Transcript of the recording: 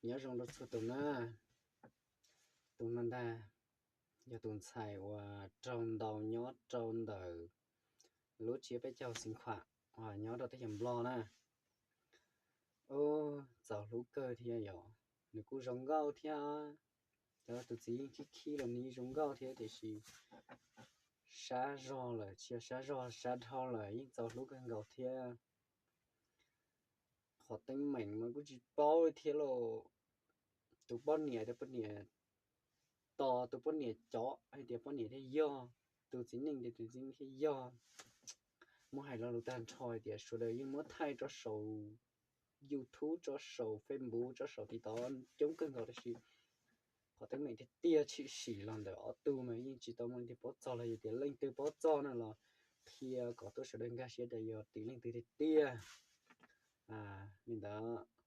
Nyob zoo rau txhua tus na. Tus no ntag yog tus ntxhais uas raug ntaus nyob rau ntawm lub tsiab peb caug xeev khuam uas nyob rau teb chaws Nplog na. Ub, txaus hlub kawg thiab yom. Nws kuj zoo nkauj thiab. Cov tus txiv yeej khib khib los nws yeej zoo nkauj thiab tiam sis sab zog lawm, tsis yog sab zog, sab dhau lawm yeej txaus hlub kawg nkaus thiab. Qhov teeb meem mas kuj tsis paub thiab lauj. Tus poj niam tias poj niam tos, tus poj niam cov hais tias poj niam thiaj yog, tus txiv neej tias tus txiv neej thiaj yog. Muab hais lo lus tag nrho hais tias sawv daws yeej muab thaij rau saum YouTube, rau saum Facebook, rau saum TikTok coob kawg nkaus tab sis qhov teeb meem tiag tiag tshwm sim los ntawm ob tug mas yeej tsis tau muaj leej twg paub txog los yog tias leej twg paub txog no los qhia kom tuaj sawv daws nkag siab tias yog tim leej twg tiag tiag. Li ntawd